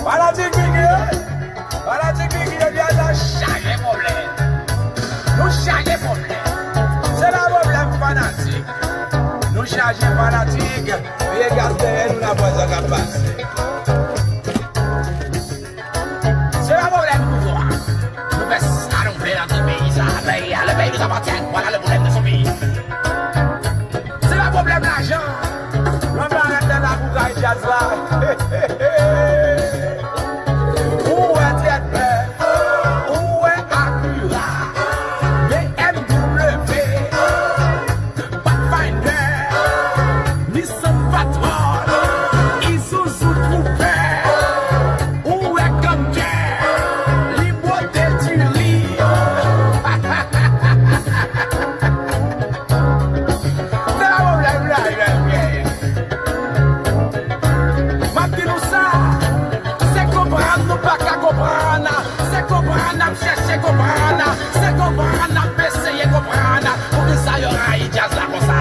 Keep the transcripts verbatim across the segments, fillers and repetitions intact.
Fanatik Biggie, fanatik Biggie, yo di a sa chaje pwoblèm. Nou chaje pwoblèm. Se pa pwoblèm fanatik. Nou chaje fanatik. Veye gaz dèyè nou, n ap wè sa k ap pase. Se pa pwoblèm pouvwa. Nou fè sa nou vle nan ti peyi sa. Peyi a, le pays nous appartient. Voilà le problème de ce pays. Se pa pwoblèm lajan. Lè w parèt nan lakou kay djaz la. Ou wè Tèt Bèf, ou wè Acura, B M W, Pathfinder, Nissan Patrol, Isuzu Trooper, ou wè Gangè, li bwote di li. Se pa pwoblèm la, la, la. M ap di nou sa, se konprann nou pa ka konprann, se konprann n ap chèche konprann, se konprann n ap eseye konprann. Poukisa yo rayi djaz la konsa?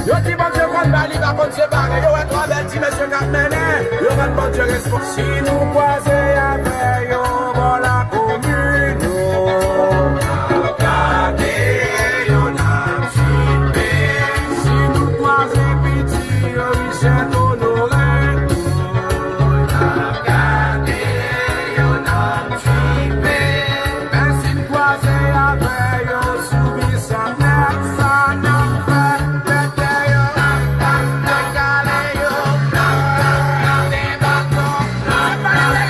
Yo di Bondye konn bay, li pa konn separe. Yo wè twa bèl ti mesye k ap mennen, yo rann Bondye responsab. Si nou kwaze avè yo bò lakou Mino, n ap gade yo, n ap sipe. Si nou kwaze piti yo, Richard Honoré, n ap gade yo, n ap sipe. Men si n kwaze avè yo sou Bisap, nèg sa n ap fè pete yo, n ap kale yo, n ap kale yo. Se pa yon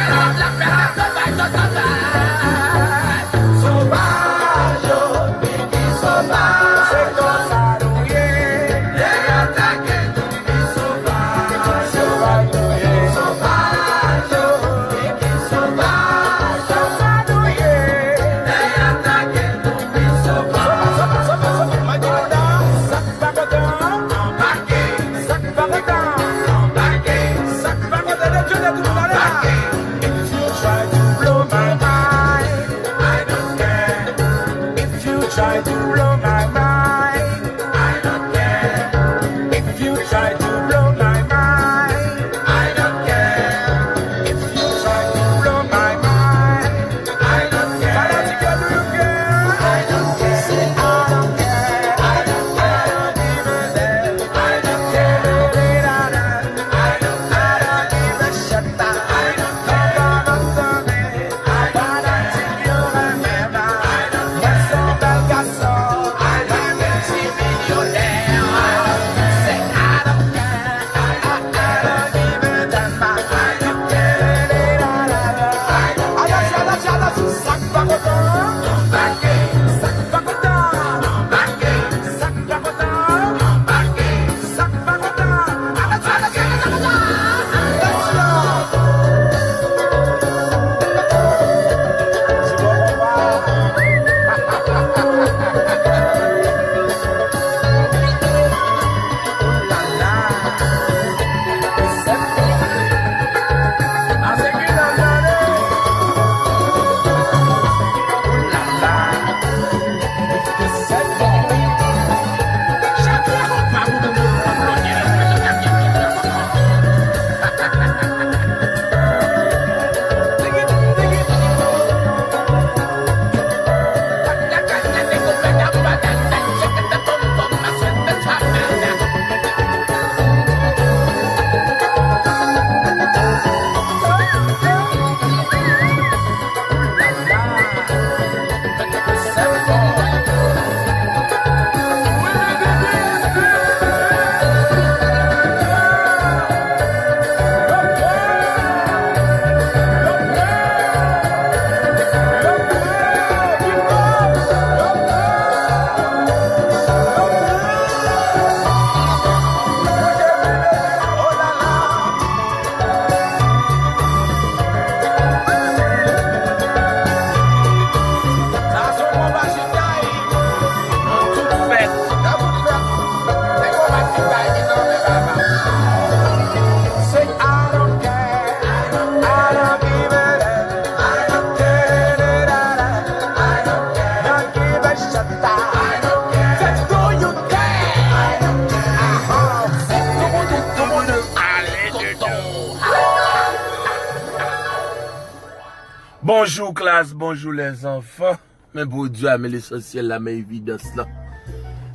Bonjou klas, bonjou lèzanfan. Men pwodui a, men lesansyèl la, men evidans lan.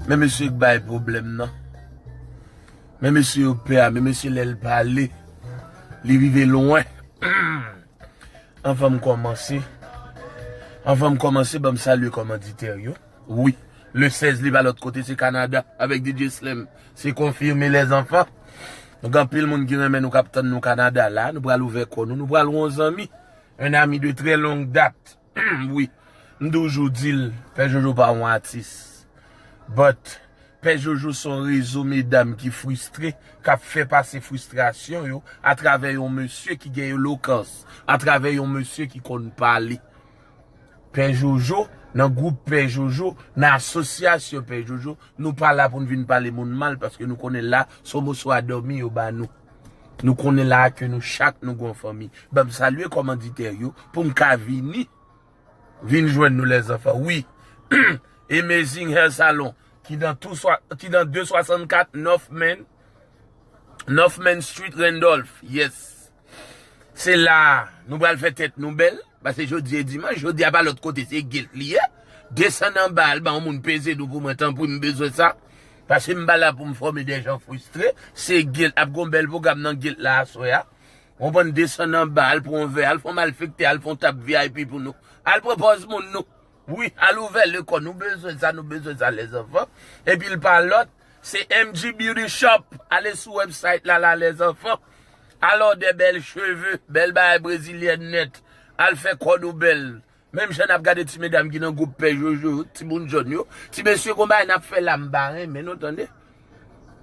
Men mesye k bay pwoblèm nan. Men mesye yo pè a, men mesye lè l pale, li rive lwen. Anvan m kòmanse, anvan m kòmanse, ban m salye kòmanditè yo. Wi, le sèz li pa lòt kote, se Kanada, avèk D J Slim. Se konfime lèzanfan. Nou gen anpil moun ki renmen nou, k ap tann nou Kanada la. Nou pral ouvè kò nou, nou pral wè yon zanmi. Un ami de très longue date. Wi. M toujou di l, Pè Jojo pa yon atis. But, Pè Jojo se yon rezo medam ki fristre, k ap fè pase fristrasyon yo atravè yon mesye ki gen elokans, atravè yon mesye ki konn pale. Pè Jojo, nan gwoup Pè Jojo, nan asosyasyon Pè Jojo, nou pa la pou n vin pale moun mal, paske nou konnen la, se yon moso a dòmi yo ba nou. Nou konnen la ke nou chak nou gon fanmi. Ban m salye kòmanditè yo, pou m ka vini, vin jwenn nou lèzanfan. Wi, Amazing Hair Salon, ki nan tou swa, ki nan de swasannkat North Main, North Main Street, Randolph. Yes. Se la, nou pral fè tèt nou bèl. Paske jodi e dimanch, jodi a pa lòt kote, se guilt li ye. Desann anba, al ba yon moun peze nou pou mwen, tanpri, m bezwen sa. Paske m pa la pou m fòme de jan fristre. Se guilt, ap gon bèl pwogram nan guilt la aswè a. Konprann, desann anba, al pran yon vè, al fè yon malfektè, al fè yon tab V I P pou nou. Al pran pòz moun nou. Wi, al ouvè lekò, nou bezwen sa, nou bezwen sa, lèzanfan. Epi l pa lòt, se M G Beauty Shop. Ale sou website la, la, lèzanfan. Al òdè bèl cheve, bèl bagay brezilyèn nèt. Al fè kò nou bèl. Menm jan n ap gade ti medam ki nan gwoup Pè Jojo, timoun jòn yo, ti mesye, gon bagay n ap fè la, m pa renmen non, tande.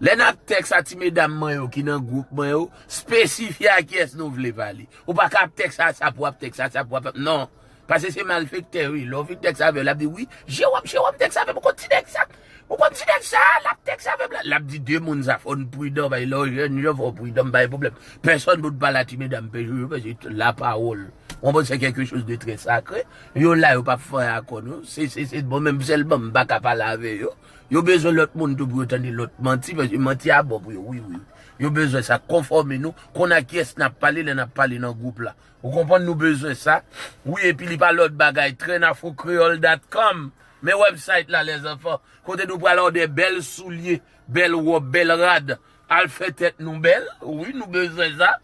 Lè n ap tèks a ti medam mwen yo ki nan gwoup mwen yo, spesifye a kiyès nou vle pale. Ou pa ka ap tèks a sa pou ap tèks a sa pou ap ap, non. Paske se malfektè, wi. Lè w fin tèks avè l, l ap di, wi, Jewòm, Jewòm tèks avè m, ou konn ti nèg sa? Ou konn ti nèg sa? L ap tèks avè m la. L ap di de moun sa, fò n pridan, paske lè w jèn jan, fò w pridan, m pa gen pwoblèm. Pèsonn pou t pale a ti medam Pè Jojo, paske lapawòl, w konprann, se quelque chose de très sacré. Yo la, yo p ap fè akò nou. Se, se, se, bon, menm sèlman, m pa ka pale avè yo. Yo bezwen lòt moun tou pou yo tande lòt manti, paske manti a bon pou yo, wi, wi. Yo bezwen sa, konfòme nou, konn a kiyès n ap pale lè n ap pale nan gwoup la. Ou konprann, nou bezwen sa. Wi, epi li pa lòt bagay, trend afro creole dot com. Men website la, lèzanfan, kote nou pral òdè bèl soulye, bèl wòb, bèl rad. Al fè tèt nou bèl. Wi, nou bezwen sa.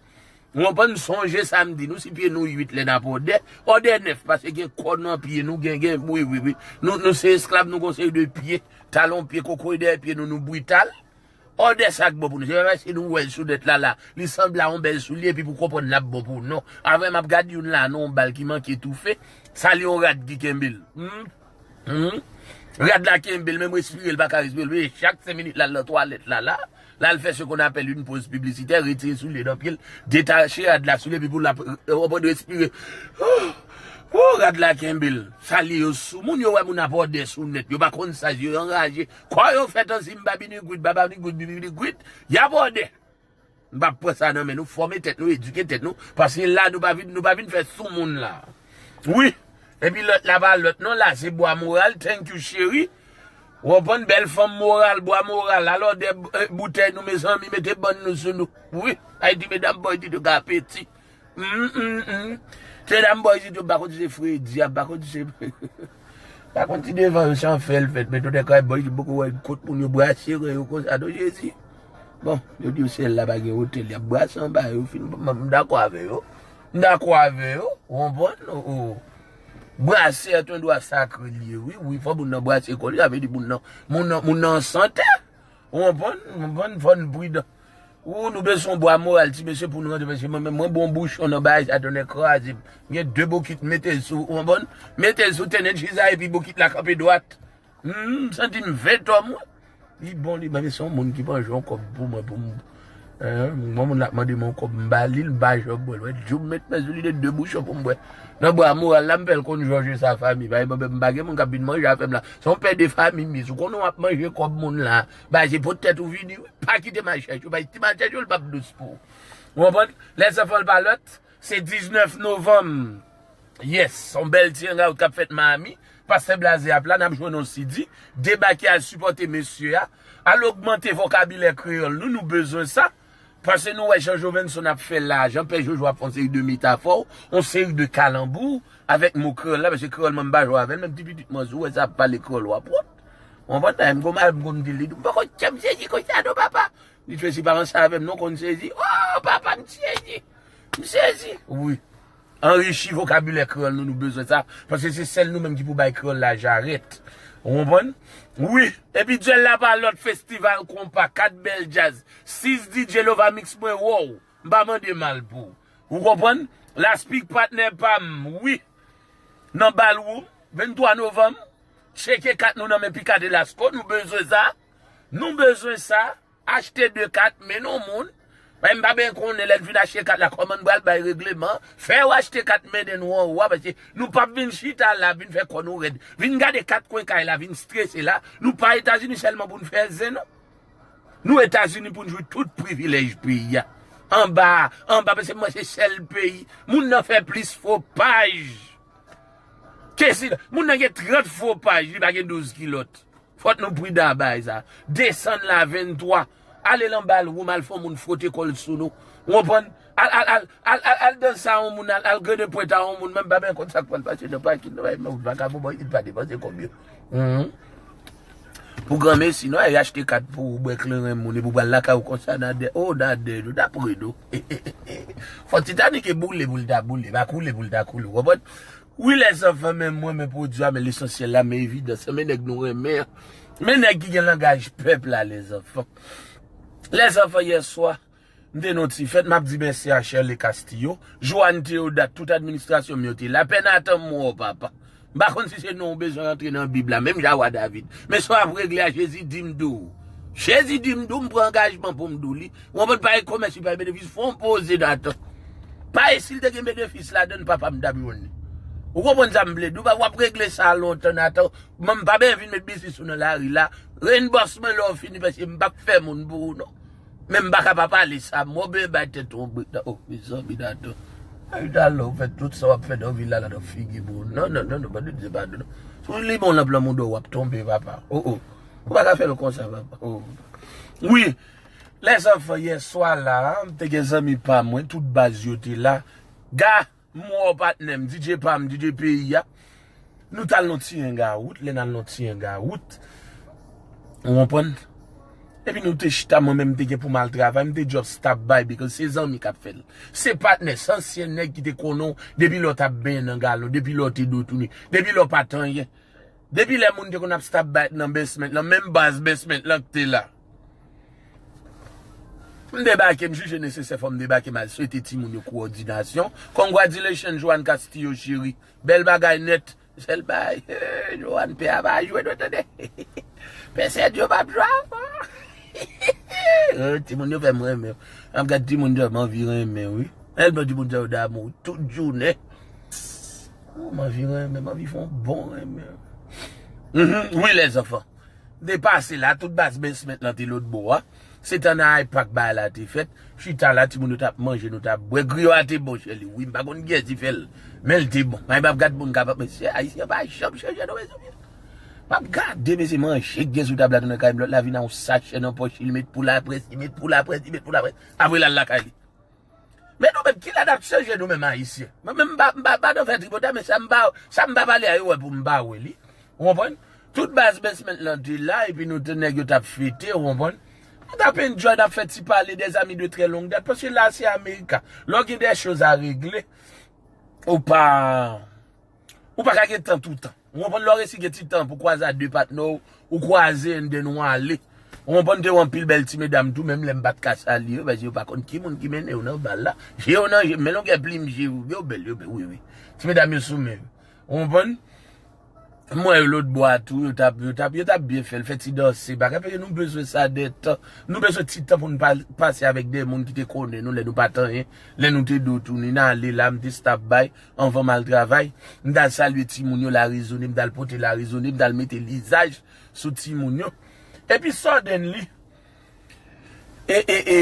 Ou konprann, sonje sa m di nou, si pye nou uit lè n ap òdè, òdè nèf, paske gen kò nan pye nou, gen, gen, wi, wi, wi. Nou, nou se esklav, nou gon seri de pye, talon pye, kokoye dèyè pye nou, nou brital. Òdè sa k bon pou nou. Se pa paske nou wè l sou nèt la, la, li sanble a yon bèl soulye, epi pou konprann l ap bon pou nou, non. Avè m ap gade youn la, non, yon bal ki manke toufe. Sa li yon rad ki kenbe l. Hmm? Hmm? Rad la kenbe l, menm respire l pa ka respire l. Wi, chak senk minit la, l nan twalèt la, la. L al fè ce qu'on appelle une pause publicitaire, retire soulye nan pye l, detache rad la sou li, epi pou l ap, w konprann, respire. Wou, rad la kenbe l. Sa li yo sou moun, yo wè moun ap òdè sou nèt. Yo pa konn sa, yo anraje. Kò yo fèt an si m pa binigwit, baba nigwit, bibi nigwit, y ap òdè. M p ap pran sa nan men nou, fòme tèt nou, edike tèt nou, paske la nou pa vin, nou pa vin fè sou moun la. Wi, epi lòt la pa lòt non, la se bwa moral, thank you cheri. W konprann, bèl fanm moral, bwa moral, al òdè, eh, boutèy nou, mezanmi, mete bann nou sou nou. Wi, Ayiti, medam bòy di tou ka apeti. Mm, mm, mm. Se dam bòy isit yo, m pa konn si se fredi a, m pa konn si se, pa konn si devan yo se an fè l fèt, men tout nèg kay bòy isit poko wè kot moun yo brase ren yo konsa non Jezi. Bon, yo di yo syèl la pa gen otèl, y ap brase anba yo, fin, m, m dakò avè yo. M dakò avè yo, ou konprann? O, o. Brase est un droit sacré li ye, wi, wi, fò moun nan brase kò li, sa vle di moun nan, moun nan, moun nan an sante. Ou konprann? Ou konprann? Fò n pridan. Ou, nou bezwen bwa moral, ti mesye, pou nou rantre, mesye. Mwen menm, mwen bon bouchon nan bagay sa, tonnè kraze m. M gen de bokit, mete l sou, ou konprann? Mete l sou tenen chiza epi bokit la kanpe dwat. Hmm, m santi m ven tò mwen. Li bon, li, men se yon moun ki manje yon kòb pou mwen, pou m, hein, yon moun la ap mande mwen yon kòb, m ba li l, m pa janm bwè l. Wè, jou m met men sou li, de, de bouchon pou m bwè. Nan bwa moral la, m fè l konn jòje sa fanmi. Pa egzanp, m pa gen moun k ap vin manje avè m la. Se yon pè de fanmi m ye. Si w konnen w ap manje kòb moun la, ba se pot tèt ou vini, wi. Pa kite m al chèche w, bay ti m al chèche w, l p ap dous pou ou. Ou konprann? Lèzanfan l pa lòt, se diznèf novanm. Yes, se yon bèl ti hangout k ap fèt Miami. Pastè Blaze ap la, n ap jwenn yon C D. Debake al sipòte mesye a. Al ogmante vokabilè kreyòl nou, nou bezwen sa. Paske nou wè jan Jovenson ap fè la, jan Pè Jojo ap fè yon seri de metafò, yon seri de kalanbou avèk mo kreyòl la, paske kreyòl mwen m pa jwe avè l, menm ti pitit mwen, si w wè sa ap pale kreyòl, w ap wont. Ou konprann? M konn mal, m konn di li, m poko janm sezi konsa non, papa. Li fè si pa ranse avè m non, konn sezi. Oh, papa, m sezi. M sezi. Wi. Anrichi vokabilè kreyòl nou, nou bezwen sa. Paske se sèl nou menm ki pou bay kreyòl la jarèt. Ou konprann? Wi. Epi dyèl la pa lòt, festival konpa, kat bèl djaz, sis D J Lova Mix mwen, wow. M pa mande mal pou ou. Ou konprann? Laspik patnè pa m, wi. Nan bal ou, venntwa novanm, tcheke kat nou nan men Pika de Lasco, nou bezwen sa. Nou bezwen sa. Achte de kat, men non moun. Men m pa byen konnen lè n fin achte kat la, kòman n pral bay regleman. Fè yo achte kat, men de nou anwo a, paske nou p ap vin chita la, vin fè kò nou rèd. Vin gade kat kwen kay la, vin strese la. Nou pa Etazini sèlman pou n fè zen, non. Nou Etazini pou n jwi tout privilèj peyi a. Anba, anba, paske mwen se sèl peyi. Moun nan fè plis fo paj. Ke si, moun nan gen trant fo paj, li pa gen douz kilòt. Fòk nou pridan a bagay sa. Desann la venntwa. Ale lan bal woum, al fè yon moun fwote kò l sou nou. Ou konprann? Al, al, al, al, al, al danse a yon moun, al, al grene pwent a yon moun, menm pa byen konn sa k pral pase nan pakin nan, men ou vakabon, bon, li pa depanse kòb yo. Mhm. Pou granmesi, non, e achte kat pou ou bwè kleren moun, epi ou pral lakay ou konsa, nan dè, oh, nan dè, nou ta pre, non. Fò Titanic e boule pou l ta boule, pa koule pou l ta koule, ou konprann? Wi, lèzanfan, men mwen, men pwodui a, men lesansyèl la, men evidans, men nèg nou renmen an. Men nèg ki gen langaj pèp la, lèzanfan. Lèzanfan, yèswa, m te nan yon ti fèt, m ap di mèsi a Shirley Castillo, Joanne Théodat, tout administrasyon m yo te la, pè Nathan Moore, papa. M pa konn si se non w bezwen rantre nan Bib la, menm jan a wa David. Men sa w ap regle a, Jezi di m di w. Jezi di m di w, m pran angajman pou m di w li. Ou konprann, pa e komès, li pa e benefis, fè yon poze, Nathan. Pa e si l te gen benefis ladan l, papa m t ap jwenn li. Ou konprann sa m vle di w, pa w ap regle sa lontan, Nathan. Mwen, m pa bezwen vin met biznis ou nan lari la. Renbòs mwen lè w fini, paske m p ap fè moun pou ou, non. Men m pa ka pa pale sa, mwen oblije bay tèt ou yon brik nan. Oh, mezanmi, Nathan. Ay, talè w fè tout sa w ap fè nan vi la, la nan figi pou ou. Non, non, non, non, pa di se pa non. Si w limen yon lanp lan mouda w, w ap tonbe, papa. Oh, oh. Ou pa ka fè l konsa, papa. Oh. Wi. Lèzanfan, yèswa la, m te gen zanmi pa mwen, tout baz yo te la. Ga! M wè w, patnè m, D J pa m, D J peyi a. Nou t al nan ti hangout, lè n al nan ti hangout, ou konprann? Epi nou te chita, mwen menm m te gen pou m al travay, m te just stop by because se zanmi k ap fè l. Se patnè, se ansyen nèg ki te konnen w depi lè w t ap benyen nan galon, depi lè w te dotounen, depi lè w pa t anyen. Depi lè moun te konn ap stop by nan basement lan, menm baz basement lan k te la. M debake, m jije nesesè fò m debake, m al swete timoun yo kowòdinasyon. Congratulations, Joanne Castillo cheri. Bèl bagay nèt. Sèl bagay, hey, Joanne, pè a pa jwe non, tande. Pè Sèdyo p ap jwe ankò. Oh, timoun yo fè m renmen. M ap gad timoun yo, m anvi renmen, wi. Tèlman timoun yo damou tout jounen. Oh, m anvi renmen, m anvi fè yon bon renmen. Mhm, wi, lèzanfan. M te pase la, tout baz basement lan te lòt bò a. Se tan nan Hyde Park bagay la te fèt. Chita la, timoun yo t ap manje, nou t ap bwè. Griyo a te bon, Shirley. Wi, m pa konn kiyès ki fè l. Men l te bon. Mwen, m ap gad moun k ap, mesye, Ayisyen pa janm chanje non, mezanmi. M ap gade, mesye, manje k gen sou tab la, tounen kay m, lòt la vin a yon sachè nan pòch li, met pou laprès, li met pou laprès, li met pou laprès. Apre l al lakay li. Men nou menm, kilè n ap chanje nou menm Ayisyen? Mwen menm, m pa, m pa, m pa nan fè tripotay, men sa m pa, sa m pa pale a yo wè pou m pa wè li. Ou konprann? Tout baz basement lan te la, epi nou te nèg yo t ap fete, ou konprann? Nou t ap enjoy, n ap fè ti pale, des amis de très longue date, paske la se Amerika. Lè w gen des choses à régler, ou pa, ou pa ka gen tan toutan. Ou konprann, lè w resi gen ti tan pou kwaze a de patnè w, ou kwaze and then w ale. Ou konprann, te wè anpil bèl ti medam tou, menm lè m pa t ka salye yo, paske yo pa konn ki moun ki mennen yo nan bal la. Je yo nan je, men longè plim je yo, yo bèl, yo bèl, wi, wi. Ti medam yo sou men yo. Ou konprann? M wè yo lòt bò a tou, yo t ap, yo t ap, yo t ap byen fè l, fè ti danse, bagay, paske nou bezwen sa de tan. Nou bezwen ti tan pou n pa, pase avèk de moun ki te konnen nou lè nou pa t anyen, lè nou te dotounen, n ale la, m te stop by, anvan m al travay, m t al salye timoun yo, larezone, m t al pote larezone, m t al mete lizaj sou timoun yo. Epi suddenly, e, e, e,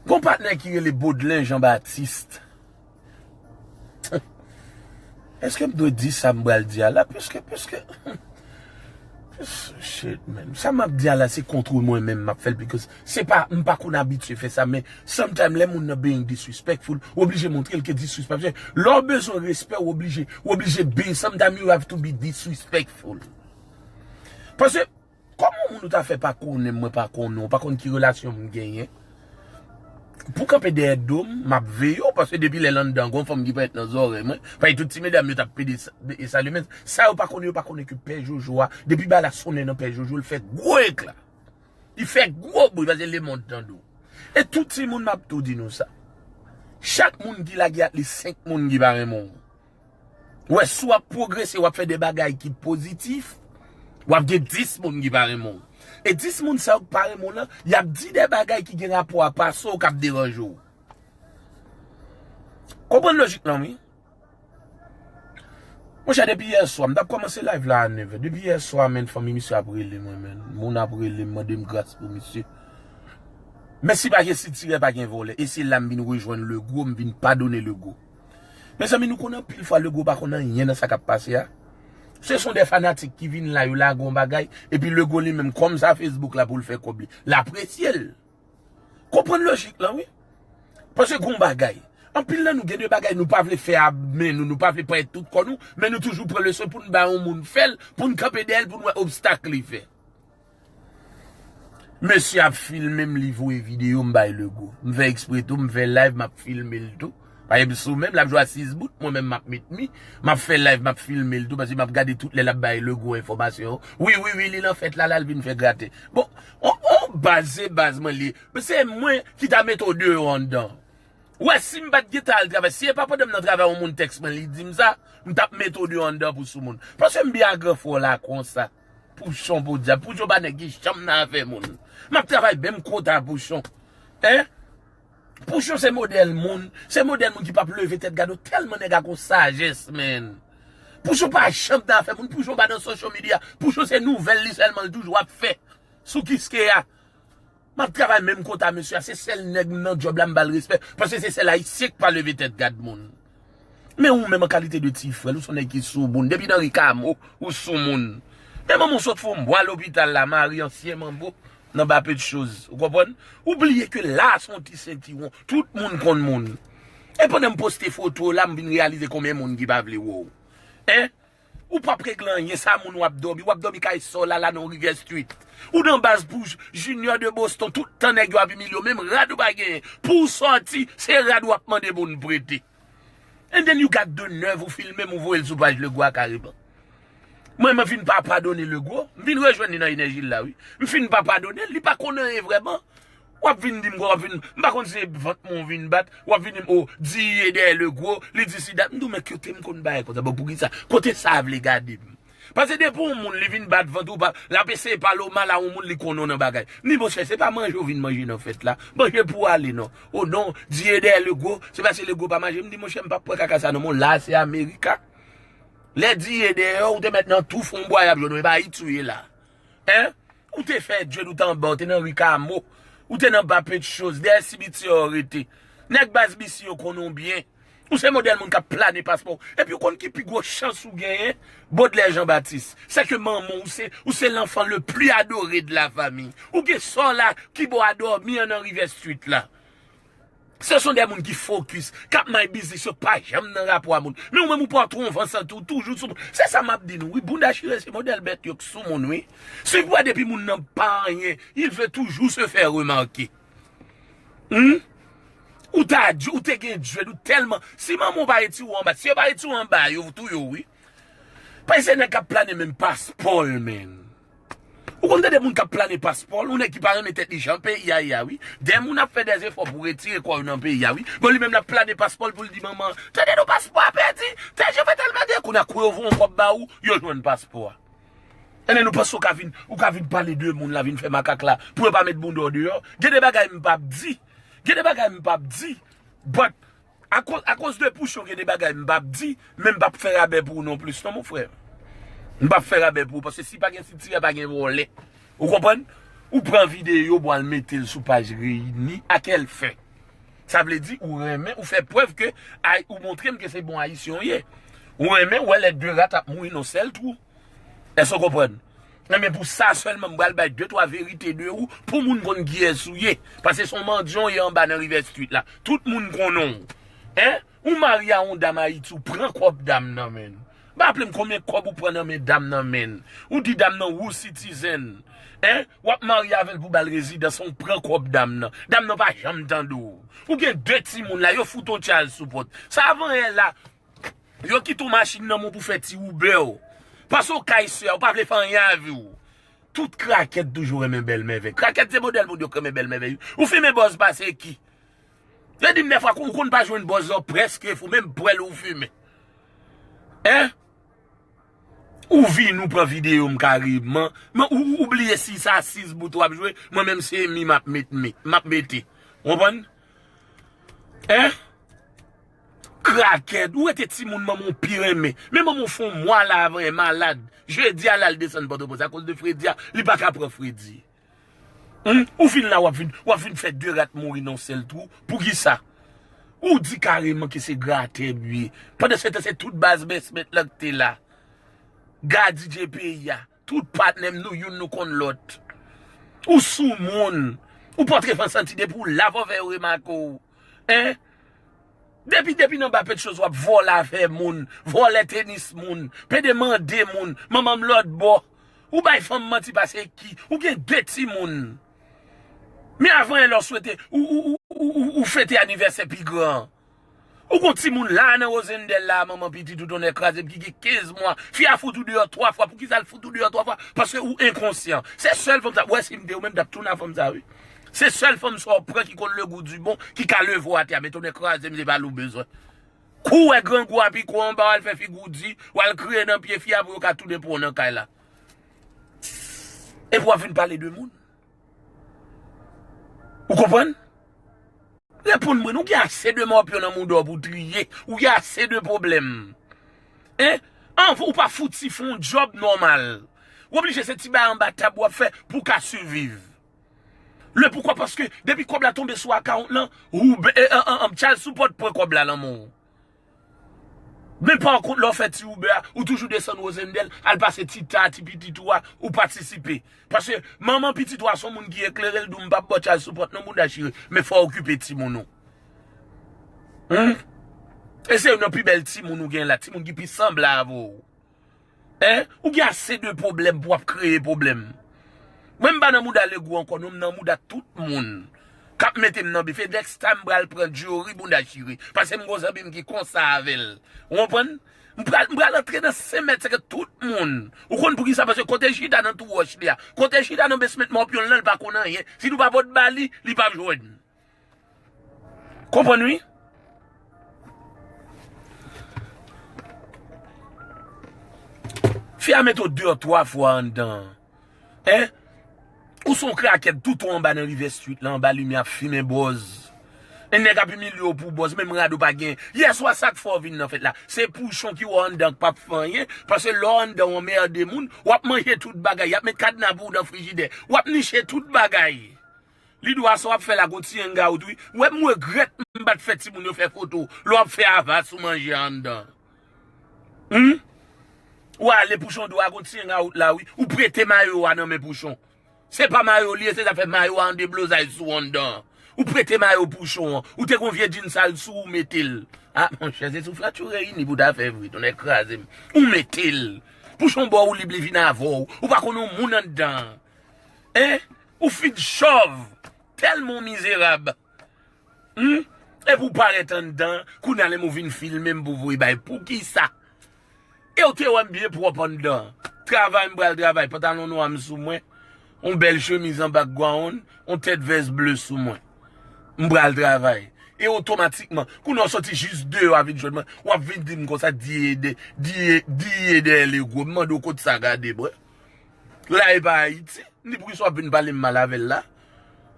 gon patnè ki rele Baudelain Jean Baptiste. Èske m dwe di sa m pral di a la? Piske, piske, Shit, man. Sa m ap di a la, se kont mwen menm m ap fè l, because se pa, m pa konn abitye fè sa, men sometime lè moun nan being disrespectful, ou oblije montre l ke disrespectful. Lè w bezwen respè, ou oblije, ou oblije be, sometimes you have to be disrespectful. Paske, kòman yon moun ou ta fè pa konnen m, mwen pa konnen w, pa konn ki relasyon m genyen? Pou kanpe dèyè do m, m ap veye w, paske depi lè l anndan, gon fanm ki parèt nan zòrèy mwen, paske tout ti medam yo t ap pede sa-, e salye, men sa yo pa konnen, yo pa konnen ke Pè Jojo a, depi bagay la sonnen nan Pè Jojo, l fè gwo ekla. Li fè gwo bri, paske lemonn tande w. E tout timoun, m ap tou di nou sa. Chak moun ki lage at least senk moun ki pa renmen w. Wè, si w ap pwogrese, w ap fè de bagay ki pozitif, w ap gen dis moun ki pa renmen w. E dis moun sa yo ki pa renmen w lan, y ap di de bagay ki gen rapò a pase w k ap deranje w. Konprann lojik lan, wi. Monchè, depi yè swa, m t ap kòmanse live la a nèv è. Depi yè swa, menn, fanmi misye ap rele mwen, menn. Moun ap rele m, mande m gras pou misye. Men si pa gen sitirè, pa gen vòlè. E se la m vin rejwenn Legwo, m vin padone Legwo. Mezanmi, nou konn anpil fwa Legwo pa konn anyen nan sa k ap pase a. Se son de fanatik ki vin la, yo lage yon bagay, epi Legwo li menm, kòm sa Facebook la pou l fè kòb li, l apresye l. Konprann lojik lan, wi. Paske gon bagay. Anpil nan nou gen de bagay nou pa vle fè a men nou, nou pa vle parèt tout kò nou, men nou toujou pran leson pou n bay yon moun fè l, pou n kanpe dèyè l, pou n wè obstak li fè. Mesye ap filme m, li voye videyo m bay Legwo. M fè ekspre tou, m fè live, m ap filme l tou. Paske m sou men m, l ap jwe a sis bout, mwen menm m ap met mi, m ap fè live, m ap filme l tou, paske m ap gade tout lè l ap bay Legwo enfòmasyon. Wi, wi, wi, li nan fèt la, la l vin fè grate. Bon, on, on baz, se baz mwen li. Se mwen ki ta mete w deyò anndan. Wè, si m pa t gentan al travay, si e pa pandan m nan travay yon moun tèks mwen, li di m sa, m t ap mete w deyò anndan pou sou moun. Paske m byen a gran frè w la konsa. Pouchon podyab, Pouchon pa nèg ki janm nan afè moun. M ap travay menm kota Pouchon. Hein? Pouchon se modèl moun, se modèl moun ki p ap leve tèt gade w, tèlman nèg a gon sajès, man. Pouchon pa janm nan afè moun, Pouchon pa nan social media. Pouchon se nouvèl li sèlman l toujou ap fè sou Kiskeya. M ap travay menm kota mesye a, se sèl nèg m nan djòb la m ba l respè, paske se sèl ayisyen k pa leve tèt gad moun. Men ou menm an kalite de ti frè l, ou se yon nèg ki soumoun, depi nan ri Kamo, ou soumoun. Men manman w sot fè yon bwa lopital la, mari ansyen manbo, nan ba pe de choz, ou konprann? Ou bliye ke la se yon ti sentiwon, tout moun konn moun. E pandan m poste foto la, m vin reyalize konbyen moun ki pa vle wè w. Hein? Ou p ap regle anyen, sa moun w ap dòmi, w ap dòmi kay sè w la, la nan Rivière Street. Ou nan baz pou J-, Junior de Boston, tout tan nèg yo ap imilye w, menm rad ou pa genyen. Pou w sòti, se rad w ap mande moun prete. And then you got the nerve, ou filme m, ou voye l sou paj Legwo a kareman. Mwen, mwen fin pa padone Legwo, m vin rejwenn li nan Enèji la, wi. M fin pa padone l, li pa konn anyen vrèman. W ap vin di m, w ap vin, m pa konn si se vant mwen w vin bat, w ap vin di m, o, Diye dèyè Legwo, li di si dat. M di w, men kote m konn bagay konsa, bon, poukisa? Kote sa vle gade m? Paske depi yon moun, li vin bat vant ou pa, l ap eseye pale w mal a yon moun, li konnen w nan bagay. M di, monchè, se pa manje w vin manje nan fèt la. Manje pou w ale, non. O non, Diye dèyè Legwo, se paske Legwo pa manje. M di, monchè, m p ap pran kaka sa, non, mon, la, se Amerika. Lè Diye dèyè, ou te mèt nan tou fon bwa, y ap jwenn w, e pa Ayiti w ye la. Hein? Ou te fè djed, ou te anba, ou te nan ri Kamo, ou te nan ba pe de choz, dèyè simityè w rete. Nèg baz B C yo konnen w byen. Ou se modèl moun k ap plane paspò w. Epi ou konn ki pi gwo chans ou genyen? Baudelaire Jean Baptiste. Se ke manman w, ou se, ou se l'enfant le plus adoré de la famille. Ou gen sè w la ki ba w a dòmi an nan Rivière Street la. Se son de moun ki fokis, k ap may biznis yo, pa janm nan rapò a moun. Men ou menm ou pran tronvan santi w toujou sou moun. Se sa m ap di nou, wi, bounda chire se modèl bèt yo k sou moun, wi. Si w wè depi moun nan pa anyen, il veut toujours se faire remarquer. Hmm? Ou ta di, ou te gen djed, ou tèlman. Si manman w pa retire w anba, si yo pa retire w anba, yo touye w, wi. Paske se nèg k ap plane menm paspò l, menm. Ou konn tande moun k ap plane paspò l, yon nèg ki pa renmen tèt li jan peyi a ye a, wi. De moun ap fè de zefò pou retire kò yo nan peyi a, wi. Bon, li menm l ap plane paspò l pou l di manman, tande non, paspò a pèdi, tè je fè tèlman de, kounye a kou yo voye yon kòb ba ou, yo jwenn paspò a. Ebyen, nou panse ou ka vin, ou ka vin pale de moun la, vin fè makak la, pou yo pa met bounda w deyò. Gen de bagay m p ap di, gen de bagay m p ap di, but Akoz, akoz de Pouchon gen de bagay m p ap di, men m p ap fè rabè pou ou non plis non, mon frè. M p ap fè rabè pou ou, paske si pa gen sitirè, pa gen vòlè. Ou konprann? Ou pran videyo, bon, al mete l sou paj Reyini, a kèl fen? Sa vle di, ou renmen, ou fè prèv ke, ay, ou montre m ke se bon Ayisyen w ye. Ou renmen wè lè de rat ap mouri nan sèl twou. Èske w konprann? Enben, pou sa sèlman, m pral bay de twa verite de ou, pou moun konn kiyès ou ye. Paske se yon mandyan w ye anba nan Rivière Street la. Tout moun konnen w. Hein? Ou marye a yon dam Ayiti, ou pran kòb dam nan men l. Raple m konbyen kòb ou pran nan men dam nan men l. Ou di dam nan ou citizen. Hein? W ap marye avè l pou ba l rezidans, ou pran kòb dam nan. Dam nan pa janm tande w. Ou gen de timoun la, yo fout ou child support. Sa avan yè la, yo kite w machin nan men w pou fè ti Uber w. Pase w kay sè a, ou pa vle fè anyen avè w. Tout krakèt toujou renmen bèl mèvèy. Krakèt se modèl moun yo k renmen bèl mèvèy. Ou fimen bòz pase ki? Yo di m dèfwa ou konn pa jwenn bòz la, prèske fou, menm pwèl ou fimen. Hein? Ou vini, ou pran videyo m kareman. Men ou, ou, ou bliye si sa sis bout w ap jwe, mwen menm se mi m ap met, met, m ap mete. Ou konprann? Hein? Krakèt, ou rete timoun manman w pi renmen. Men manman w fè yon mwa la avan yè malad. Jedi a l al desann Pòtoprens akoz de fredi a, li pa ka pran fredi. Humm, ou vin la, w ap vin, w ap vin fè de rat mouri nan yon sèl twou. Poukisa? Ou di kareman ke se gratè m ye. Pandan se tan, se tout baz Bèsmèt lan k te la. Gadidye peyi a. Tout patnè m, nou youn, nou konn lòt. Ou sou moun. Ou pa t refè santi depi w la fò fè yo remake w. Hein? Depi, depi nan ba Petchoz w ap vòlè afè moun, vòlè tenis moun, pede mande moun, manman m lòt bò. Ou bay fanm manti pase ki, ou gen de timoun. Men avan yè lè w swete, ou, ou, ou, ou, ou, ou fete anivèsè pi gran. Ou gon timoun la nan Rosendèl la, manman pitit ou tonnè kraze m ki gen kenz mwa. Fi a fout ou deyò twa fwa. Poukisa l fout ou deyò twa fwa? Paske ou enkonsyan. Se sèl fanm sa, ou wè si m te ou menm, m t ap tounen a fanm sa, wi. Se sèl fanm sa w pran ki konn le goût du bon, ki ka leve w atè a, men tonnè kraze m, se pa l ou bezwen. Kou w wè grangou a pike w anba, w al fè figi w di, w al kriye nan pye fi a pou yo ka tounen pran w nan kay la. Epi w ap vin pale de moun. Ou konprann? Reponn mwen, ou gen ase de mòpyon nan mouda w pou triye. Ou gen ase de pwoblèm. Hein? Anvan, ou pa fouti fè yon djòb nòmal. Ou oblije se ti bagay anba tab w ap fè pou w ka siviv. Le poukwa? Paske depi kòb la tonbe sou akawont lan, ou be-, e, an, an, an, child support pran kòb la nan men w. Men pa kont, lè w fè ti Uber a, ou toujou desann Rosendèl, al pase ti ta, ti pitit ou a, ou patisipe. Paske manman pitit ou a se yon moun ki eklere, l di w, "M p ap ba w child support non, bouda chire, men fò w okipe timoun ou." Humm? E se youn nan pi bèl timoun ou gen la, timoun ki pi sanble avè w. Hein? Ou gen ase de pwoblèm pou w ap kreye pwoblèm. Mwen, m pa nan mouda legou ankò, non, m nan mouda tout moun k ap mete m nan bif. E next time, m pral pran Djori bouda chire. Paske m gon zanmi m ki konsa avè l. Ou konprann? M pral, m pral antre nan senk mèt senk tout moun. Ou konn poukisa? Paske kote l chita nan twou wòch li a, kote l chita nan basement mòpyon l lan, l pa konn anyen. Si nou pa pot ba li, li p ap jwenn. Konprann wi? Fi a mete w deyò twa fwa anndan an. Hein? Ou se yon krakèt, tout ou anba nan Rivière Street la, anba limyè ap fimen bòz. E nèg ap imilye w pou bòz, menm rad ou pa gen. Yèswa sa k fè w vin nan fèt la. Se pouchon ki wè w anndan k p ap fè anyen, paske lè w anndan w anmède moun, w ap manje tout bagay, y ap met kadna pou w nan frijidè, w ap niche tout bagay. Li di w a sa w ap fè la gon ti hangout wi. Ou wè m regrèt m pa t fè timoun yo fè foto lè w ap fè ava sou manje a anndan. Humm? Ou ale pouchon di w a gon ti hangout la wi. Ou prete mayo a nan men pouchon. Se pa mayo li ye, se zafè mayo a an deblozay sou anndan. Ou prete mayo pouchon an. Ou te gon vye djin sal sou ou mete l. A, monchè, se sou flatchou reyini pou ta fè vre, tonnè kraze m. Ou mete l. Pouchon ba w lib li vin avè w. Ou pa konn yon moun anndan. Hein? Ou fin chòv. Tèlman w mizerab. Humm? Epi w parèt anndan, kounye a lè m ou vin filme m pou voye bay. Poukisa? E w te wè m byen pwòp anndan. Travay m pral travay, pantalon nwa m sou mwen, yon bèl chemiz an background, yon tèt vès ble sou mwen. M pral travay. E otomatikman, kounye a w sòti jis deyò a vin jwenn mwen, w ap vin di m konsa, diye de, diye, diye dèyè legwo. M mande w kot sa gade, bwè. La e pa Ayiti. Ni poukisa w ap vin pale m mal avè l la?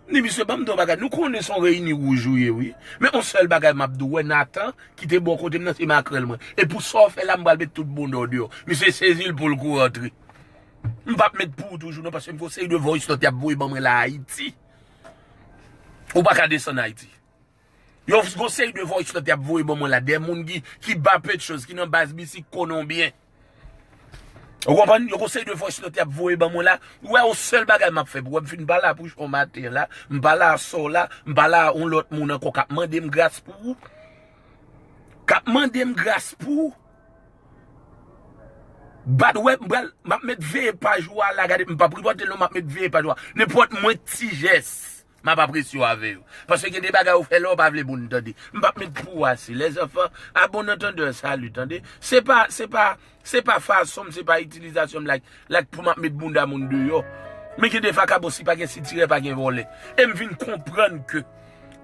Ni misye, ban m di w yon bagay. Nou konnen se yon reyini wouj ou ye, wi. Men yon sèl bagay m ap di w, wè Nathan, ki te bò kote m nan, se makrèl mwen. E pou sa w fè la, m pral met tout bounda w deyò. Misye sezi l pou l kou rantre. M p ap met pou ou toujou, non, paske m gon seri de voice note y ap voye ban mwen la Ayiti. Ou pa ka desann Ayiti. Yo gon seri de voice note y ap voye ban mwen la, de moun ki, ki ba Petchoz, ki nan baz misye, ki konnen w byen. Ou konprann? Yo gon seri de voice note y ap voye ban mwen la. Ou wè, yon sèl bagay m ap fè pou wè, m fin pale a Pouchon maten la, m pale a Sò la, m pale a yon lòt moun ankò k ap mande m gras pou ou. K ap mande m gras pou ou. Bad wè, m pral, m ap met veye paj ou a la, gade, m p ap repòte l non, m ap met veye paj ou a. Nenpòt mwen ti jès, m ap apresye w avè yo. Paske gen de bagay ou fè la, ou pa vle moun tande. M p ap met pou w ase. Lèzanfan, a bon antandè, sali, tande. Se pa, se pa, se pa fason m, se pa itilizasyon m like, like pou m ap met bounda moun deyò. Men gen de vakabon, si pa gen sitirè, pa gen vòlè. E m vin konprann ke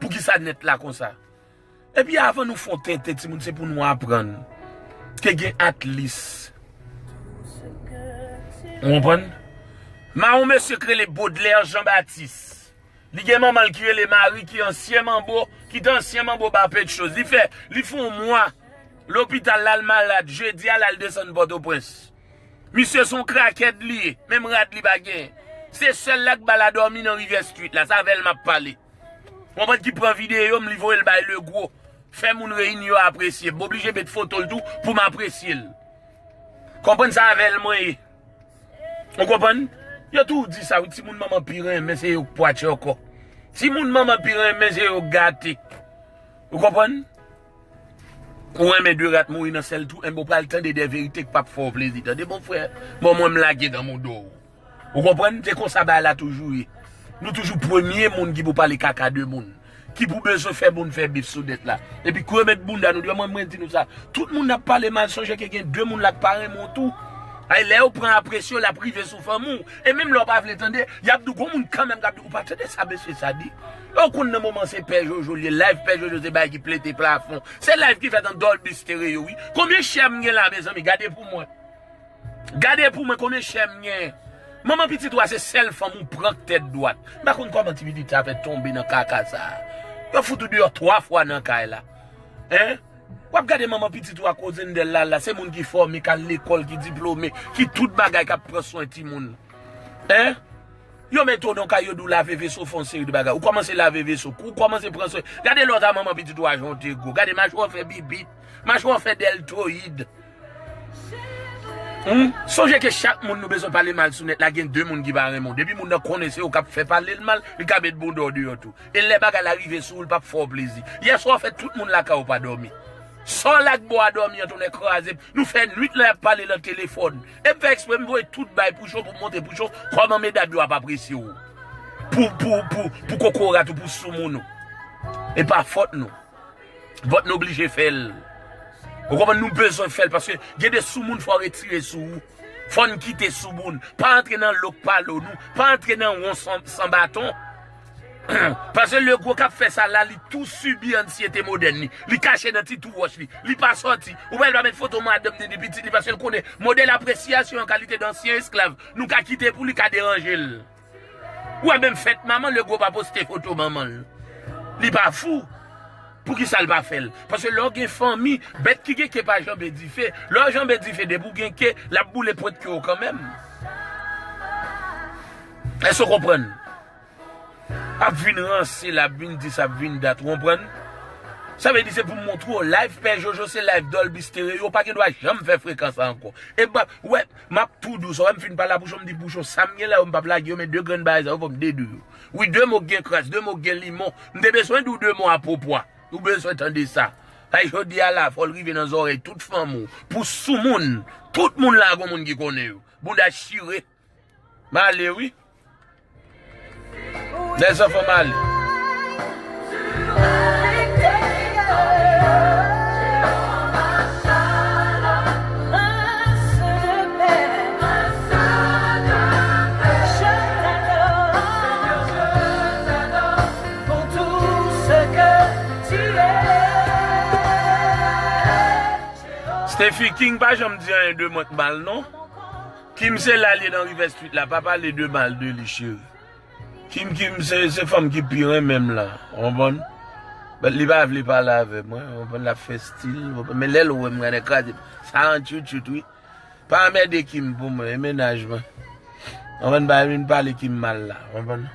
poukisa nèt la konsa. Epi avan nou fè yon tenten, timoun, se pou nou aprann ke gen at least. Ou konprann? Ma yon mesye k rele Baudelaire Jean Baptiste. Li gen manman l ki rele Marie, ki ansyen manbo, ki te ansyen manbo ba Petchoz. Li fè, li fè yon mwa lopital la, l malad. Jedi a, l al desann Pòtoprens. Misye se yon krakèd li ye, menm rad li pa genyen. Se sèl la k ba l a dòmi nan Rivyè Street la, se avè l m ap pale. Konprann, ki pran videyo m, li voye l bay Legwo. Fè moun Reyinyon apresye. M oblije met foto l tou pou m apresye l. Konprann, se avè l mwen ye. Ou konprann? Yo toujou di sa, wi, timoun manman pi renmen, se yo k pwatche ankò. Timoun manman pi renmen, se yo k gate. Ou konprann? Ou renmen de rat mouri nan sèl twou, enben w pral tande de verite k p ap fè w plezi. Tande, bon frè, bon, mwen m lage nan mouda w. Ou konprann? Se konsa bagay la toujou ye. Nou toujou premye moun ki pou pale kaka de moun, ki pou bezwen fè moun fè bif sou nèt la. Epi kou yo met bounda nou deyò, mwen, mwen di nou sa. Tout moun ap pale mal, sonje ke gen de moun la k pa renmen w tou. Ay, lè yo pran apresyon, l ap rive sou fanmi w. E menm lè w pa vle tande, y ap di w gon moun kanmenm k ap di w, ou pa tande sa mesye sa di. Yo konn nan moman se Pè Jojo li ye, live Pè Jojo se bagay ki plete plafon. Se live ki fèt an Dolby Stereo, wi. Konbyen share m gen la, mezanmi? Gade pou mwen. Gade pou mwen konbyen share m gen. Manman pitit ou a se sèl fanm ou pran k tèt dwat. M pa konn kòman ti pitit sa fè tonbe nan kaka sa. Yo fout ou deyò twa fwa nan kay la. Hein? W ap gade manman pitit ou a koze n dèl la la, se moun ki fòme, k al lekòl, ki diplome, ki tout bagay, k ap pran swen timoun. Hein? Yo mete w nan kay, yo di w lave veso, fè yon seri de bagay. Ou kòmanse lave veso, ou kòmanse pran swen. Gade lòt a manman pitit ou a jan w te gwo. Gade machè w fè bibit, machè w fè dèltoyid. Hmm? Sonje ke chak moun nou bezwen pale mal sou nèt la, gen de moun ki pa renmen w. Depi moun nan konnen se ou k ap fè pale l mal, li ka met bounda w deyò tou. E lè bagay la rive sou ou, li p ap fè w plezi. Yèswa w fè tout moun lakay ou pa dòmi. Sò lak bò a dòmi an, tonnè kraze m. Nou fè nwit lan y ap pale nan telefòn. E m fè ekspre, m voye tout bay Pouchon pou m montre Pouchon kòman medam yo ap apresye w. Pou, pou, pou, pou kokorat ou, pou soumoun ou. E pa fòt nou. Fòt nou oblije fè l. Ou konprann, nou bezwen fè l, paske gen de soumoun fò retire sou ou. Fò n kite soumoun. Pa antre nan lòk palo nou. Pa antre nan won san, san baton. Paske Legwo k ap fè sa la, li tou sibi ansyete modèn li. Li kache nan ti twou wòch li. Li pa sòti. Ou wè l pa met foto madanm ni de pitit li, paske l konnen modèl apresyasyon an kalite dansyen esklav nou ka kite pou li ka deranje l. Ou wè menm fèt manman, Legwo pa poste foto manman l. Li pa fou. Poukisa l pa fè l? Paske lè w gen fanmi, bèt ki gen ke pa janbe dife. Lè w janbe dife, depi w gen ke, l ap boule pwent ke w kanmenm. Èske w konprann? Ap vin ranse la, ap vin di sa, ap vin dat, ou konprann? Sa vle di se pou m montre w, live Pè Jojo se live Dolby Stereo, ou pa gen dwa janm fè frekans sa ankò. E ba, wè, m ap tou dous, wè m fin pale a Pouchon, m di Pouchon, sa m gen la yo, m p ap lage yo, men de grenn bagay sa yo, fò m dedwi yo. Wi, de mo k gen kras, de mo k gen limon. M te bezwen di w de mo apwopo a. Ou bezwen tande sa. Ay, jodi a la, fò l rive nan zòrèy tout fanmi w. Pou soumoun, tout moun la, gon moun ki konnen yo. Bounda chire. M ale, wi. Lèzanfan, m ale. Steffi King pa janm di anyen de mwen k mal, non. Kim se la l ye nan River Street la, pa pale de mal de li, cheri. Kim, Kim se, se fanm ki pi renmen m la, w konprann? But li pa vle pale avè mwen, w konprann, l ap fè stil, w konprann? Men lè l wè m, gade kraze m. Sa an tchoutchout, wi. Pa anmède Kim pou mwen, e mennaj mwen. W konprann, pa vin pale Kim mal la, w konprann?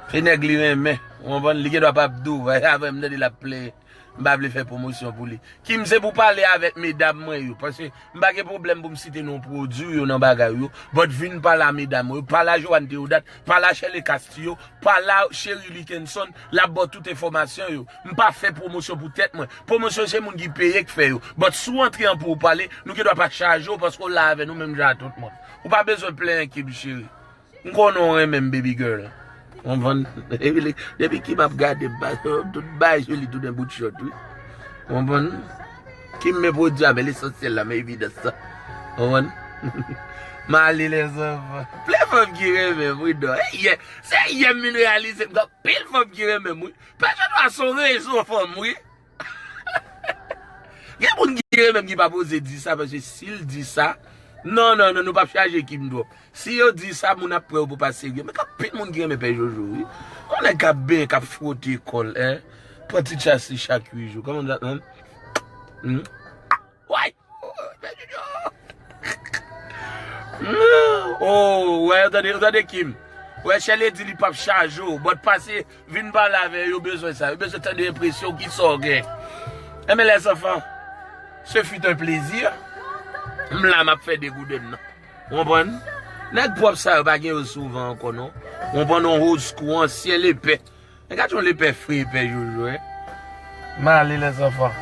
Se nèg li renmen, w konprann? Li gen dwa p ap di w, avè m tande l ap plenyen. M pa vle fè pwomosyon pou li. Kim, se pou pale avèk medam mwen yo, paske m pa gen pwoblèm pou m site non pwodui yo nan bagay yo, but vin pale a medam mwen yo, pale a Joanne Théodat, pale a Shirley Castillo, pale a Cherie Likenson, l ap ba w tout enfòmasyon yo. M pa fè pwomosyon pou tèt mwen. Pwomosyon se moun ki peye k fè yo. But si w antre an pou w pale, nou gen dwa pa chaje w paske w la avè nou menm jan a tout moun. Ou pa bezwen plenyen, Kim cheri. M konnen w renmen m, baby girl. Konprann? Depi li- depi Kim ap gade m, ba- tout bay sou li tounen bout chòt, wi. Konprann? Kim men pwodui a, men lesansyèl la, men evidans la. Konprann? M ale, lèzanfan. Plen fanm ki renmen m, wi, non. Yè, se yè m vin reyalize m gen anpil fanm ki renmen m, wi. Pèsòn pa se yon rezo fanm, wi. Gen moun ki renmen m ki pa poze di sa, paske si l di sa, non, non, non, nou p ap chaje Kim twòp. Si yo di sa, moun ap pran yo pou pa serye. Men gen anpil moun ki renmen Pè Jojo, wi. Yon nèg k ap benyen, k ap fwote kò l, en. Pran ti chas li chak uit jou. Kòman sa, en? Hmm? Way! Oh, Pè Jojo! Oh, wè, ou tande, ou tande Kim. Wè, Shirley di li p ap chaje w, but pase vin pale avè yo, yo bezwen sa. Yo bezwen tande enpresyon w, kisa w gen. Enben, lèzanfan, ce fut un plaisir. M la, m ap fè degouden m nan. Ou konprann? Nèg pwòp sa yo pa gen yo souvan ankò, non. Ou konprann, yon old school, ansyen lepè. Men gad yon lepè fre, Pè Jojo, en. M ale, lèzanfan.